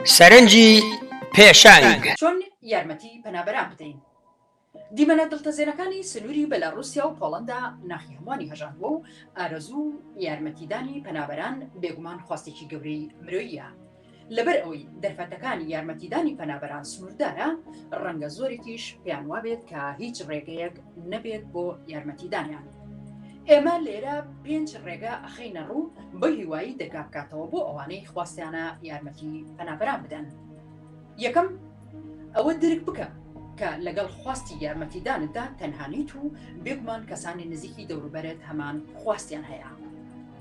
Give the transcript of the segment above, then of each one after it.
سەرنجی پێشەنگ. چۆن یارمەتی پەنابەران بدەین؟ دیمەنە دڵتەزێنەکانی سنووری بەلاڕووسیا و پۆڵەندا ناخی هەمووانی هەژاندووە و ئارەزوو و یارمەتیدانی پەنابەران بێگومان خواستێکی گەورەی مرۆییە. لەبەر ئەوەی دەرفەتەکانی یارمەتیدانی پەنابەران سنووردارە، ڕەنگە زۆرێکیش پێیان وابێت کە هیچ ڕێگەیەک نەبێت بۆ یارمەتیدانیان. ئێمە لێرە پێنج ڕێگە ئەخەینە ڕوو بە هیوایی دەرگا بکاتەوە بۆ ئەوانەی خواستیانە یارمەتی پەنابەران بدەن. یەکەم، ئەوە درک بکە کە لەگەڵ خواستی یارمەتیدانتدا تەنها نیت و بێگومان کەسانی نزیکی دەوروبەرت هەمان خواستیان هەیە.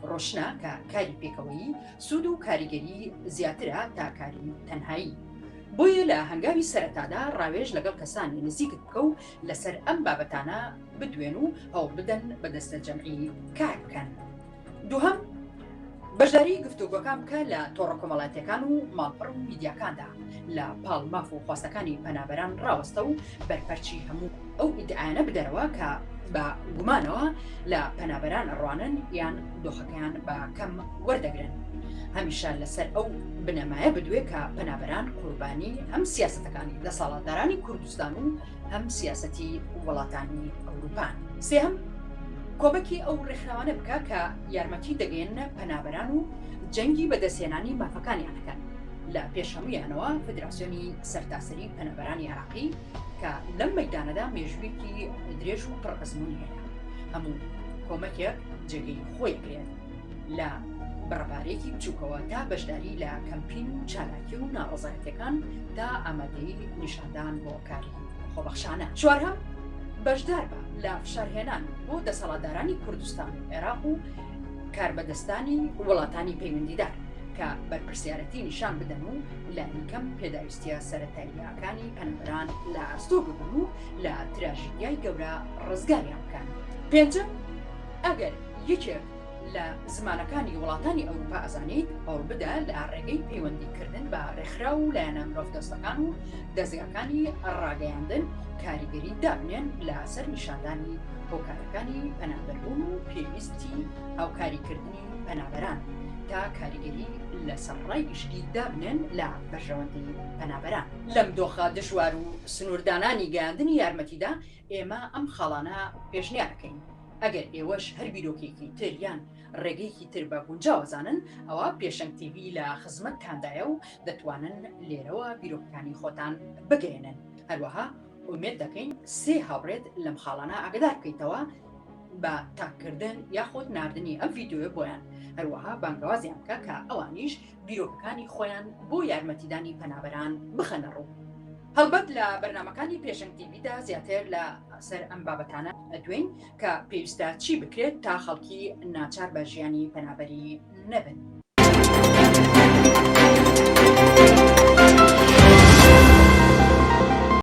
ڕۆشنە کە کاری پێکەوەیی سوود و کاریگەری زیاترە تا کاری تەنهایی. بۆیە لە هەنگاوی سەرەتادا ڕاوێژ لەگەڵ کەسانی نزیکت بکە و لەسەر ئەم بابەتانە بدوێن و هەوڵبدەن بە دەستەجەمعی کار بکەن. دووهەم، بەشداری گفتوگۆکان بکە لە تۆڕە کۆمەڵاتیەکان و ماڵپەڕ و میدیاکاندا، لە پاڵ ماف و خواستەکانی پەنابەران ڕاوەستە و بەرپەرچی هەموو ئەو ئیدعایانە بدەرەوە کە بە گومانەوە لە پەنابەران ئەڕوانن یان دۆخەکەیان بە کەم وەردەگرن. هەمیشە لەسەر ئەو بنەمایە بدوێ کە پەنابەران قوربانی هەم سیاسەتەکانی دەسەڵاتدارانی کوردستان و هەم سیاسەتی وڵاتانی ئەوروپان. سێهەم، کۆمەکی ئەو ڕێکخراوانە بکە کە یارمەتی دەگەیەننە پەنابەران و جەنگی بەدەستهێنانی مافەکانیان ئەکەن، لە پێش هەموویانەوە فدراسیۆنی سەرتاسەری پەنابەرانی عێراقی کە لەم مەیدانەدا مێژوویەکی درێژ و پڕ ئەزموونی هەیە. هەموو کۆمەکێک جێگەی خۆی ئەگرێت، لە بڕەپارەیەکی بچووکەوە تا بەشداری لە کەمپین و چالاکی و ناڕەزایەتیەکان تا ئامادەیی نیشاندان بۆ کاری خۆبەخشانە. چوارهەم، بەشداربە لە فشارهێنان بۆ دەسەڵاتدارانی کوردستان و عێراق و کاربەدەستانی وڵاتانی پەیوەندیدار کە بەرپرسیارەتی نیشان بدەن و لانیکەم پێداویستیە سەرەتاییەکانی پەنابەران لە ئەستۆ بگرن و لە تراژیدیای گەورە ڕزگاریان بکەن. پێنجەم، ئەگەر یەکێک لە زمانەکانی وڵاتانی ئەوروپا ئەزانیت، هەوڵبدە لە ڕێگەی پەیوەندی کردن بە ڕێکخراو و لایەنە مرۆڤدۆستەکان و دەزگاکانی ڕاگەیاندن کاریگەری دابنێن لە سەر نیشاندانی هۆکارەکانی پەنابەربوون و پێویستی هاوکاریکردنی پەنابەران تا کاریگەری لەسەر ڕای گشتی دابنێن لە بەرژەوەندی پەنابەران. لەم دۆخە دژوار و سنووردانانی گەیاندنی یارمەتیدا ئێمە ئەم خاڵانە پێشنیار ئەکەین. ئەگەر ئێوەش هەر بیرۆکەیەکی تر یان ڕێگەیەکی تر بە گونجاو ئەزانن ئەوا پێشەنگ تیڤی لە خزمەتتاندایە و دەتوانن لێرەوە بیرۆکەکانی خۆتان بگەیەنن. هەروەها ئومێد دەکەین سێ هاوڕێت لەم خاڵانە ئاگەدار بکەیتەوە بە تاگکردن یاخود ناردنی ئەم ڤیدیۆیە بۆیان، هەروەها بانگەوازیان بکە کە ئەوانیش بیرۆکەکانی خۆیان بۆ یارمەتیدانی پەنابەران بخەنە ڕوو. هەڵبەت لە بەرنامەکانی پێشەنگ تیڤیدا زیاتر لە سەر ئەم بابەتانە ئەدوێین کە پێویستە چی بکرێت تا خەڵکی ناچار بە ژیانی پەنابەری نەبن.